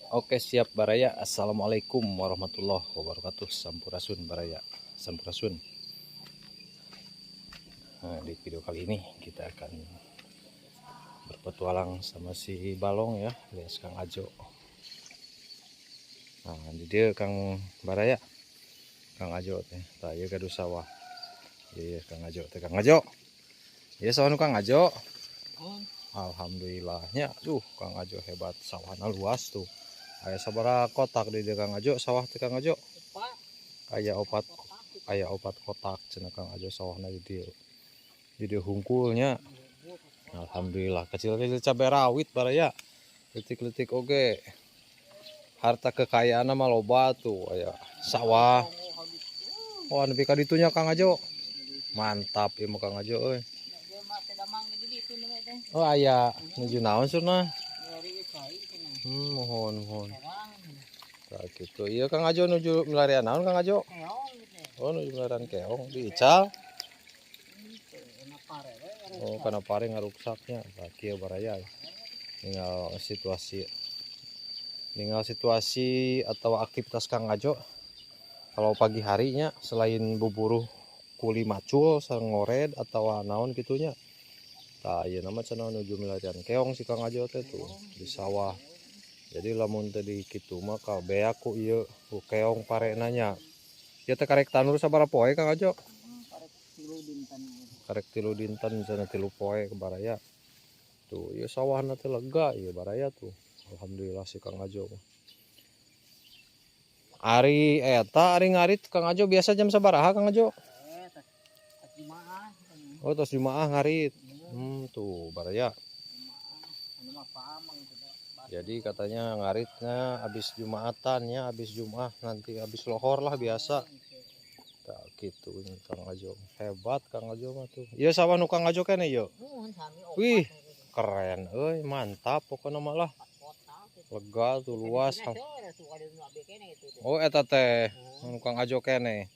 Oke siap baraya. Assalamualaikum warahmatullahi wabarakatuh. Sampurasun baraya. Sampurasun. Nah, di video kali ini kita akan berpetualang sama si Balong ya, alias Kang Ajo. Nah, di dia Kang Baraya. Kang Ajo teh. Tah ieu gaduh sawah. Iya Kang Ajo teh, Kang Ajo. Ieu sawah nu Kang Ajo. Alhamdulillahnya, duh Kang Ajo hebat, sawahna luas tuh. Aya sabaraha kotak di dieu Kang Ajo, sawah teh Kang Ajo? Aya opat, aya opat kotak cenah Kang Ajo sawahna di dieu. Di dieu hungkulnya. Alhamdulillah, kecil-kecil cabai rawit baraya. Letik-letik oge. Harta kekayaan mah loba tuh, aya sawah. Wah, nepi ka ditunya Kang Ajo. Mantap ieu mah Kang Ajo euy. Oh aya nuju naon surna? Mohon mohon. Tah kitu. Ieu Kang Ajo nuju milarian naon Kang Ajo? Oh nuju milarian keong diical. Oh kana pare ngaruksaknya. Tah kieu baraya. Ningal situasi. Ningal situasi atau aktivitas Kang Ajo. Kalau pagi harinya selain buburuh kuli macul sareng ngored atau naon kitunya. Tah ieu nama cenah nuju milarian keong si Kang Ajo teh tuh di sawah. Jadi lamun teh di kitu mah kabeak ku ieu ku keong parena nya. Ieu teh karek tanur sabaraha poe Kang Ajo? Karek 3 dinten. Karek 3 dinten cenah 3 poe ke baraya. Tuh ieu sawahna teh lega ieu baraya tuh. Alhamdulillah si Kang Ajo. Ari eta ari ngarit Kang Ajo biasa jam sabaraha Kang Ajo? Tas Jumaah. Oh tos Jumaah ngarit. Tuh baraya. Jadi katanya ngaritnya habis Jumatan ya, habis Jumat nanti habis lohor lah biasa. Tak gitu Kang Ajo. Hebat Kang Ajo mah tuh. Ieu sawah nu Kang Ajo keneh ieu. Wih, keren euy, mantap pokoknya mah lah. Lega tuh luas. Oh eta teh nu Kang Ajo keneh.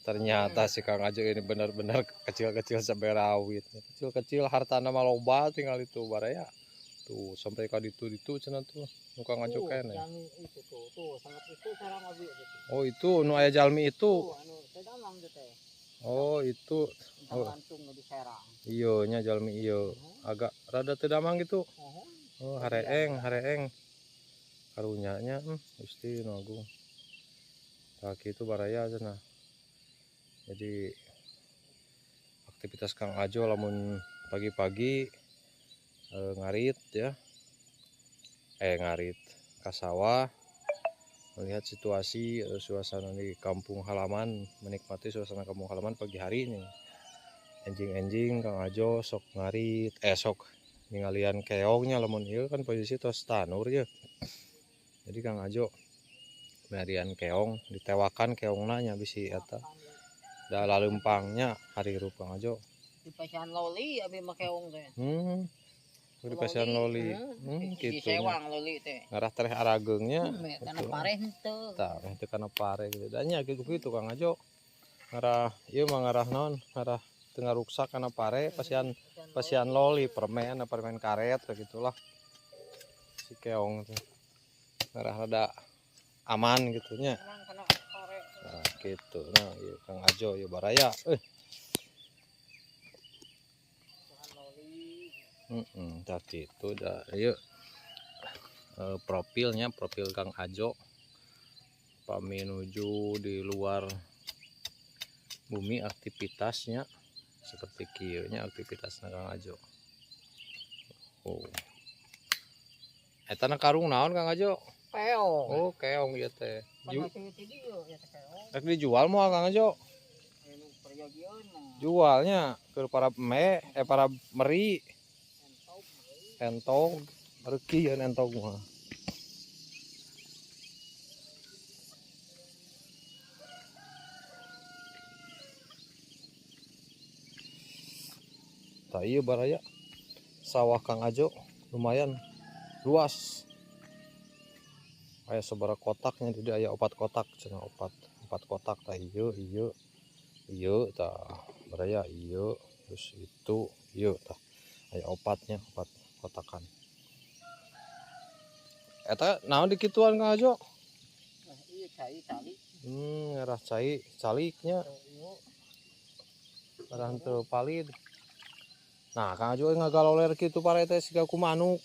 Ternyata si Kang Ajo ini benar-benar kecil-kecil sampai rawit. Kecil-kecil hartana mah loba tinggal itu baraya. Tuh sampai ka ditu-ditu cenah tuh nu Kang Ajo keneh. Itu tuh, tuh sangat itu sarang abi itu. Oh itu nu aya jalmi itu. Tuh, anu teh damang teh. Oh itu. Oh. Langsung di serang. Iya nya jalmi ieu. Agak rada teu damang gitu. Oh hareeng, hareeng. Karunya nya Gusti nu agung. Tah kitu baraya cenah. Jadi aktivitas Kang Ajo lamun pagi-pagi ngarit ya. Ngarit ka sawah, melihat situasi suasana di kampung halaman, menikmati suasana kampung halaman pagi hari ini. Enjing-enjing Kang Ajo sok ngarit, sok ningalian keongnya lamun ieu kan posisi tos tanur ya. Jadi Kang Ajo milarian keong, ditewakan keongna nya bisi eta. Da laleumpangnya hari hirup Kang Ajo. Di pasian loli abi mah keong teh. Di pasian loli. Gitu. Disewang loli teh. Ngarah tereh arageungnya. Kana pare henteu. Tah, henteu kana pare gitu. Da nya kitu-kitu Kang Ajo. Ngarah ieu mah ngarah naon? Ngarah teu ngaruksak kana pare, pasian pasian loli, permen, permen karet begitulah. Si keong teh. Ngarah rada aman gitu nya. Nah, gitu. Nah, ieu Kang Ajo ieu baraya. Tah kitu da ieu profilnya, profil Kang Ajo pami nuju di luar bumi aktivitasnya seperti kieu nya aktivitasna Kang Ajo. Oh. Eta na karung naon Kang Ajo? Keong. Oh, keong ieu teh. Rek dijual moal Kang Ajo? Jualnya ke para para meri. Entog, reuki yeun entog mah. Tah ieu baraya sawah Kang Ajo lumayan luas. Aya sabaraha kotaknya, jadi aya 4 kotak cenah, 4 kotak tah ieu ieu ieu tah baraya ieu terus itu ieu tah aya opatnya, 4 kotakan. Eta naon dikituan Kang Ajo? Nah, iya cai calik. Ngarah cai caliknya. Iya. Ngarah henteu palid. Nah, Kang Ajo ngagaloler kitu pare teh siga ku manuk.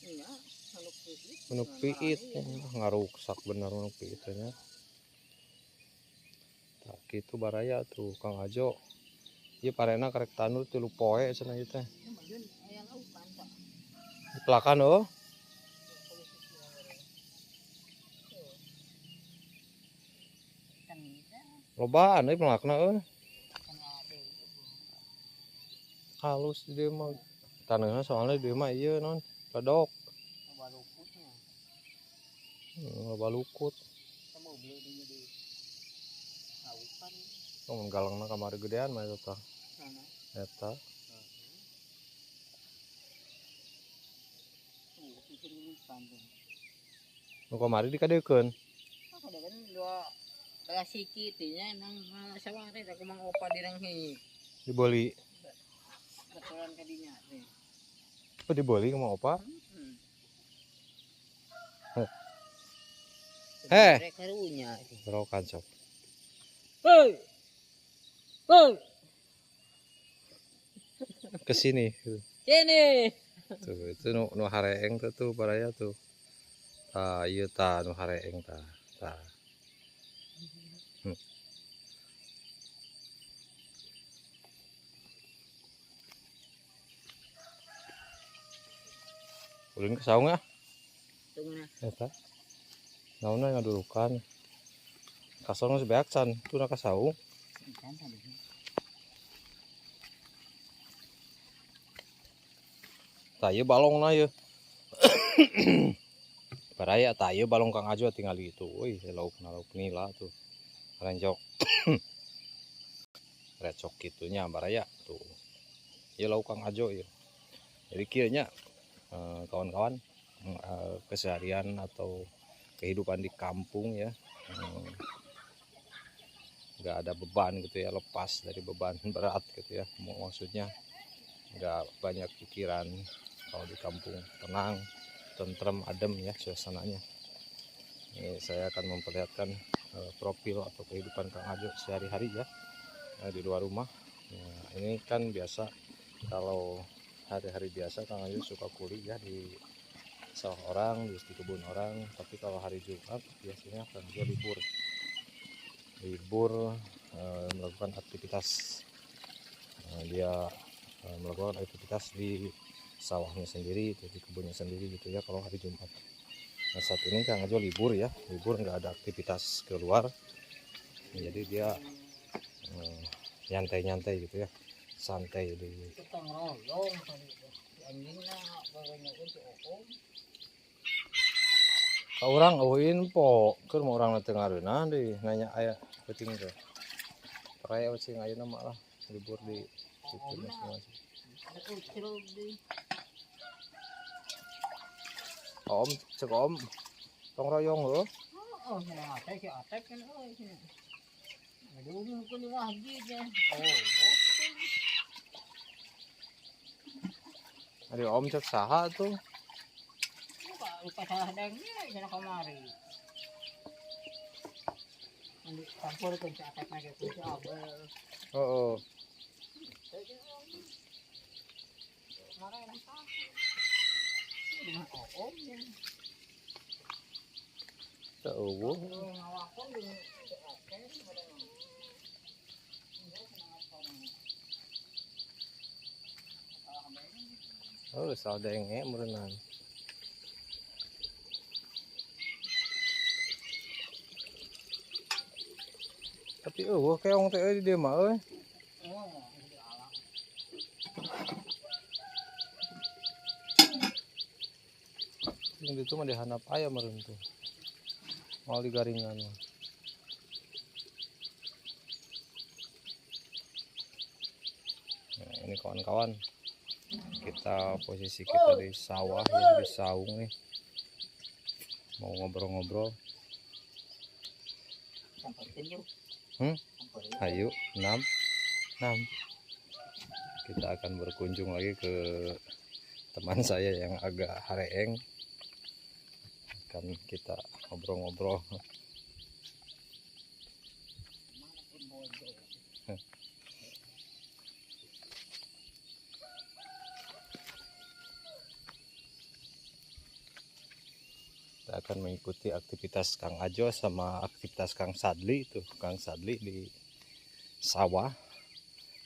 Iya, manuk piit. Manuk piit ngaruksak bener manuk piit teh nya. Tah kitu baraya tuh Kang Ajo. Ieu parena karek tandur 3 poe cenah ieu teh. Pelakan oh. Lobaan euy pelakna euy. Halus di dieu mah. Taneuhna soalnya di dieu mah ieu naon? Ledok. Loba lukutnya. Loba lukut. Mun galangna kamari gedean mah eta tah. Eta. Nu kamari dikadekeun. Kadekeun dua belas siki teh nya nang saware teh kumang opa direnghi. Dibeli. Betulan ka dinya teh. Oh, dibeli kuma opa? Heeh. Heh. Karunya teh. Rokan sok. Hei. Hei. Ke sini. Sini. Tuh, itu nu hareeng teh tuh baraya tuh. Tah, ieu tah nu hareeng tah. Tah. Ulin ke saung ah. Tunggu nah. Eta. Naonna ngadurukan. Kasong geus beak can, tuna ka saung. Tah ieu balongna ieu. Baraya tah ieu balong Kang Ajo tingali itu. Euy, laukna lauk nila tuh. Rencok. Recok kitunya baraya tuh. Ieu lauk Kang Ajo ieu. Jadi kieu nya kawan-kawan, keseharian atau kehidupan di kampung ya, nggak ada beban gitu ya, lepas dari beban berat gitu ya. Maksudnya nggak banyak pikiran kalau di kampung, tenang, tentrem, adem ya suasananya. Ini saya akan memperlihatkan profil atau kehidupan Kang Ajo sehari-hari ya, di luar rumah. Nah, ini kan biasa kalau hari-hari biasa Kang Ajo suka kuli ya di sawah orang, di kebun orang. Tapi kalau hari Jumat biasanya Kang Ajo libur, melakukan aktivitas. Dia melakukan aktivitas di sawahnya sendiri, di kebunnya sendiri gitu ya kalau hari Jumat. Nah, saat ini Kang Ajo libur ya, libur nggak ada aktivitas keluar, jadi dia nyantai-nyantai gitu ya, santai di. Ka urang eueuh info, keur mah urang teu ngareunah deui nanya aya peuting teh. Raya sing ayeuna mah lah libur di situ masing-masing. Om, cek om, tong royong heuh. Oh, cenah teh si Atep kan euy cenah. Aduh, ku di masjid ya. Oh. Ari om cek saha tuh? Lupa salah dengnya cenah kamari. Andi campur ke si Atep mah ku si Abel. Heeh. Teu eueuh. Oh, salah denge meureunnan. Tapi eueuh keong teh euy di dieu mah euy. Yang itu mah dihandap aya meureun tuh. Mau di garingan mah. Nah, ini kawan-kawan, kita posisi kita di sawah ya, di saung nih. Mau ngobrol-ngobrol. Ayo, 6 6. Kita akan berkunjung lagi ke teman saya yang agak hareeng. Akan kita ngobrol-ngobrol. Kita akan mengikuti aktivitas Kang Ajo sama aktivitas Kang Sadli itu. Kang Sadli di sawah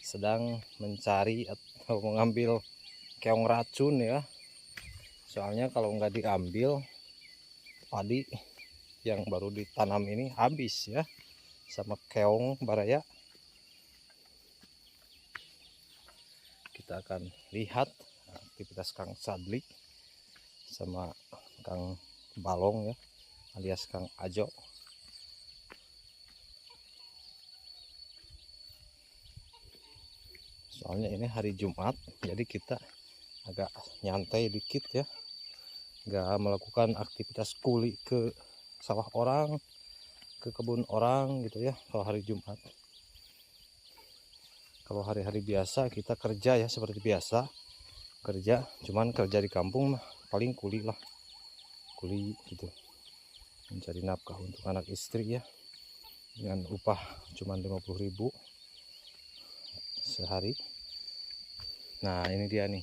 sedang mencari atau mengambil keong racun ya. Soalnya kalau nggak diambil, padi yang baru ditanam ini habis ya sama keong baraya. Kita akan lihat aktivitas Kang Sadli sama Kang Balong ya, alias Kang Ajo. Soalnya ini hari Jumat, jadi kita agak nyantai dikit ya, nggak melakukan aktivitas kuli ke sawah orang, ke kebun orang gitu ya kalau hari Jumat. Kalau hari-hari biasa kita kerja ya seperti biasa kerja, cuman kerja di kampung mah paling kuli lah, kuli gitu, mencari nafkah untuk anak istri ya, dengan upah cuman 50.000 sehari. Nah ini dia nih,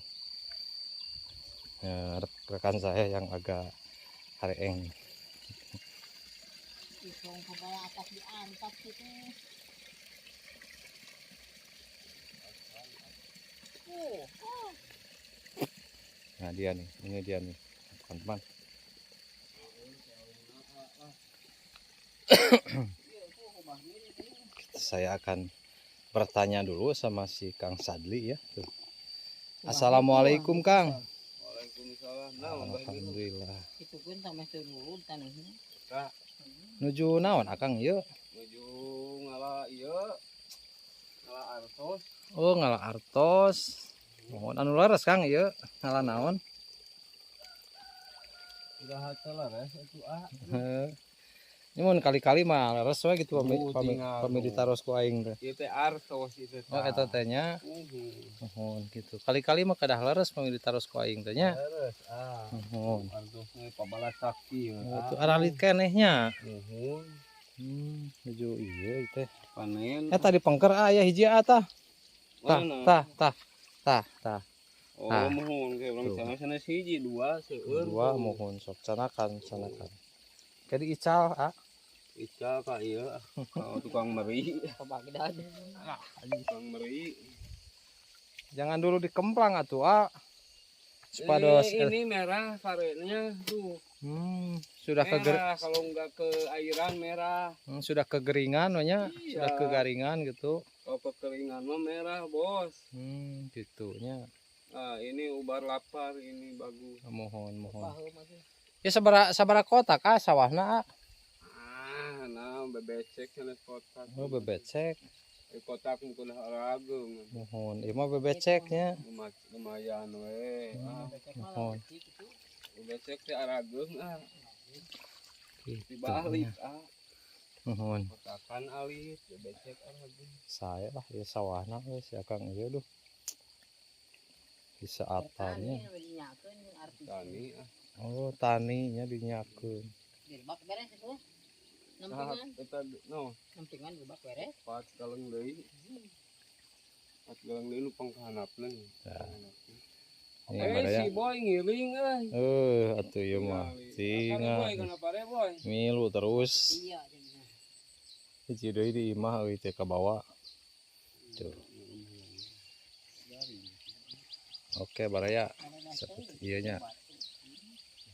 rekan saya yang agak hareeng. Nah dia nih, ini dia nih teman-teman. Saya akan bertanya dulu sama si Kang Sadli ya. Tuh. Assalamualaikum Kang. Waalaikumsalam. Alhamdulillah. Itu pun sama turun tanahnya. Nuju naon Akang ieu? Nuju ngala ieu. Ngala artos. Oh, ngala artos. Mohon anu leres Kang ieu, ngala naon? Udah leres atuh ah. Ini mun kali-kali mah leres we gitu pami ditaros ku aing teh. Ieu teh artos ieu teh. Oh eta teh nya. Muhun gitu. Kali-kali mah kadah leres pami ditaros ku aing teh nya. Leres ah. Muhun. Artos teh pabalas sakti. Itu aralit keneh nya. Muhun. Nuju ieu teh. Panen. Eta di pengker aya hiji tah. Tah tah tah tah tah. Oh muhun ke urang sana hiji dua seueur. Dua muhun sok canakan canakan. Jadi ical ah. Ical ka ieu oh, tukang meri. Tukang meri. Jangan dulu dikemplang atuh ah. Supados ini merah varenya tuh. Sudah merah, kalau enggak ke airan merah. Sudah kegeringan nya, iya. Sudah kegaringan gitu. Kalau kekeringan mah merah, Bos. Gitunya. Nah, ini ubar lapar ini bagus. Mohon, mohon. Ya sabara kotak ah sawahna ah. Ah, nah bebecek sanes kotak. Oh, bebecek. Kotak mungkin arageung. Mohon, ieu mah bebeceknya. Lumayan we. Mohon. Bebecek teh arageung ah. Gitu. Dibalik ah. Mohon. Kotakan alit, bebecek arageung. Saya lah ieu sawahna we si Akang ieu duh. Bisa atanya. Tani ah. Oh, taninya dinyakeun. Direbak beres itu. Nampingan. Eta no. Nampingan direbak beres. Pat kaleng deui. Pat kaleng deui nu pangkahanapna. Nih, si boy ngiring euy. Atuh ieu mah. Tinggal. Boy? Milu terus. Iya, hiji deui di imah euy teh kabawa. Tuh. Oke, baraya. Seperti ieu nya.